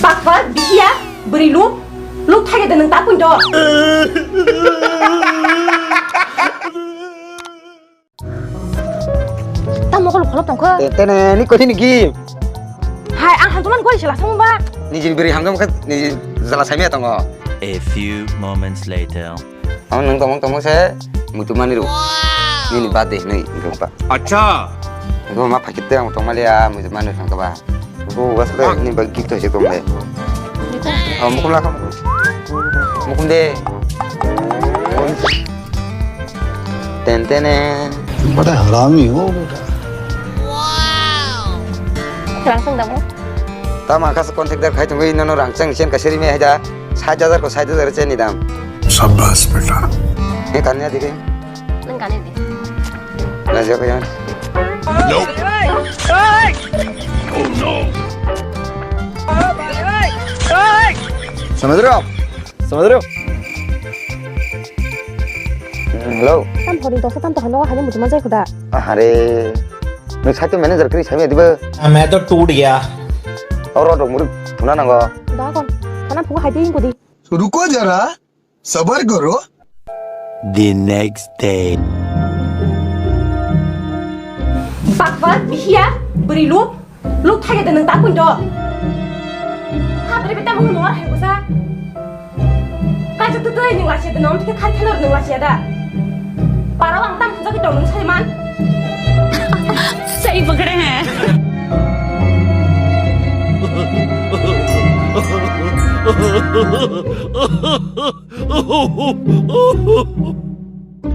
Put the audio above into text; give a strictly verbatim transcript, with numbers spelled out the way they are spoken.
Bakwa, bihiya, bwrwi luk, luk thaiga de nwng ta pun do. Tamo kol kholop tongkho. Te-, tene ni kotini gift. Hai, ang hamjaman goi sela song ba. Nijin biri hamjam khe nijin jala saimya tongo. A few moments later. Ang nang tongmung tongmung se muchumani ru. Nini birthday nai nang ba. Acha. Nang ma phakit te ang tongmali ya muchumani thang ba. Ko was ba ni ba gift se tong le. Oh, mukum la kam. Mukum de. Ten tene. Bada harami ho beta. Langsung damu. Tamo ang kasa contact dar khai tongwi nono rang chang chen kasiri me haida sait hajar ko sait hajar chen ni dam. Shabash beta. He kanya dikhe. Nang kanya di. Na jo kayan. Samudra. Samudra. Hello. Tam hori dosa tam to hano hane muchuma jai khuda. Ahare. Nung site manager kri sami diba. मैं तो टूट गया। Oro rok muri thuna nango. Da kon. Kana phu hai ding kudi. रुको जरा, सबर करो। The next day. Bakwa, bihiya, bwrwi luk, luk thaiga de nwng ta pun do. Ha bwrwi beta mung nor hai kusa. Kaisa tu tu nwng lasiya de nom thike khai thanar nwng lasiya da. Para wang tam khujak dong nwng sai man. सही पकड़े हैं।